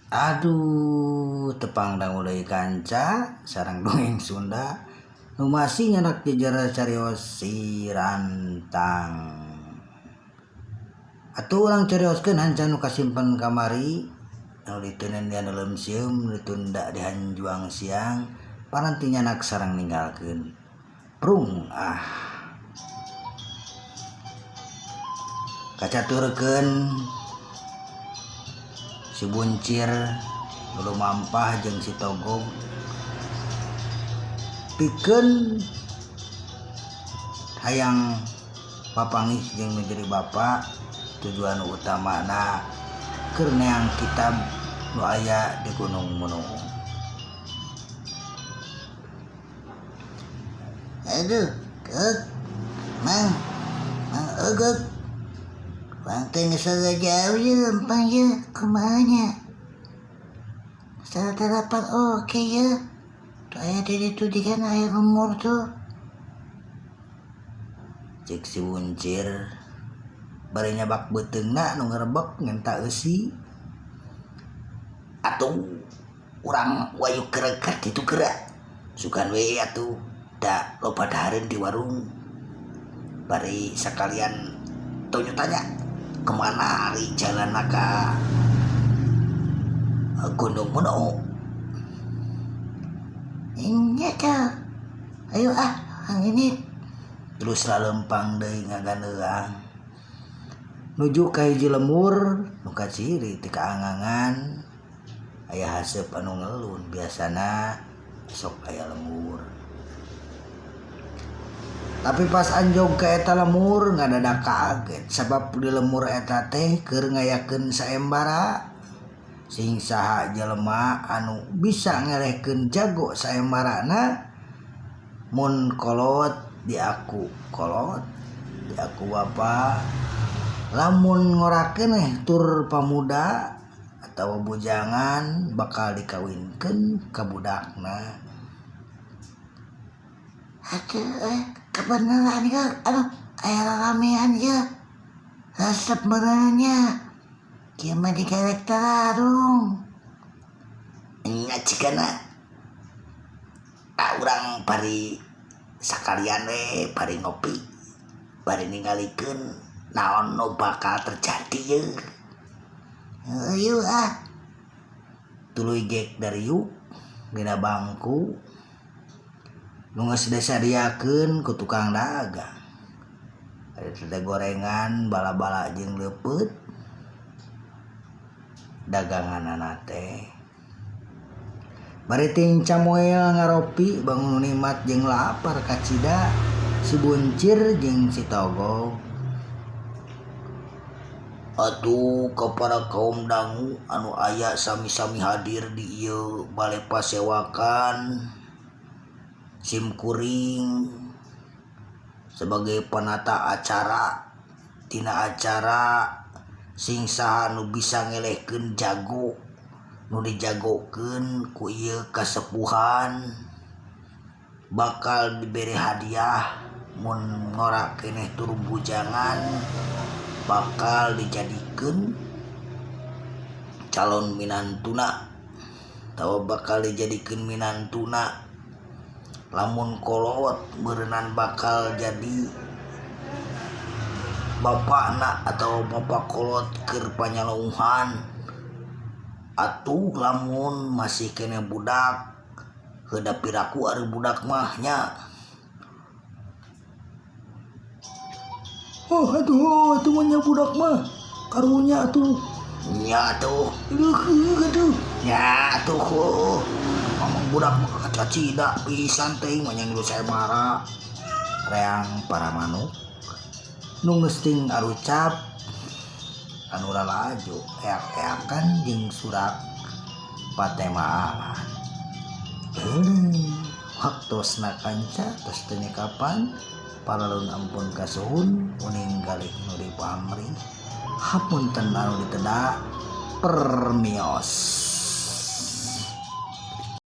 Aduh tepang dangu deui kanca sareng dongeng Sunda nu masih nyanak jejer carios si rantang. Atuh urang carioskeun hanca nu kasimpen kamari nu diteuneun di handeleum sieum nu ditunda di hanjuang siang paranti nyanak sareng ninggalkeun. Prung ah. Kacaturkeun si buncir nu lumampah jeung si Togog pikeun hayang papanggih jeung nu jadi bapa tujuan utamana keur neang kitab nu aya di Gunung Munung. Aduh, geuk, mang, mang ogog. Urang teh geus rada jauh ye lempang ye, kumaha nya? Saratarapan oke ye. Tuh aya di ditu dikan aya lembur tuh. Cek si buncir bari nyabak beuteungna nu ngerebek ngenta eusi. Atuh urang wayu kerekat ditu geura. Sugan we atuh da loba dahareun di warung. Bari sakalian tonyo tanya kemana ari jalanna ka Gunung Munu. Nya tah. Ayo ah, hanginit. Terus lalempang deui ngaganeuang. Nuju ka hiji lemur nu kaciri ti kaangangan aya haseup anu ngelun biasana sok aya lemur. Tapi pas anjog ka eta lemur ngadadak kaget sabab di lemur eta teh keur ngayakeun saembara. Sing saha jelema anu bisa ngelehkeun jago saembarana mun kolot diaku kolot diaku bapa lamun ngora keneh tur pamuda atawa bujangan bakal dikawinkeun ka budakna. Atuh kebeneran ge aduh aya raramean ieu resep meureun nya kieu mah digarek tararung. Nya cigana urang bari sakalian we bari ngopi bari ningalikeun naon nu bakal terjadi yeuh. Heueuh ah. Tuluy gek dariuk dina bangku nu geus disadiakeun ku tukang dagang. Ari teh gorengan bala-bala jeung leupeut daganganana teh. Bari ting camoel ngaropi bangun nikmat jeung lapar kacida si buncir jeung si Togog. Atuh ka para kaum dangu anu aya sami-sami hadir di ieu bale pasewakan sim kuring sebagai penata acara tina acara sing saha nu bisa ngelehkeun jago nu dijagokeun ku ieu kasepuhan bakal dibere hadiah mun ngora keneh tur bujangan bakal dijadikeun calon minantuna atawa bakal dijadikeun minantuna lamun kolot beureunan bakal jadi bapakna atau bapak kolot keur panyaleuhan. Atuh lamun masih keneh budak heuda piraku ari budak mah nya. Oh atuh atuh mah nya budak mah karunya atuh. Nya atuh. Leukeung atuh. Nya atuh. Ngomong budak mah kacida pisan teuing mah nya geus saemara. Reang para manuk nu geus ting arucap anu lalajo eak-eakan jeung surak patemaalan. Waktosna kanca tos teu nyekapan paralun ampun kasuhun uning galih nu dipamri hapunten anu diteda permios.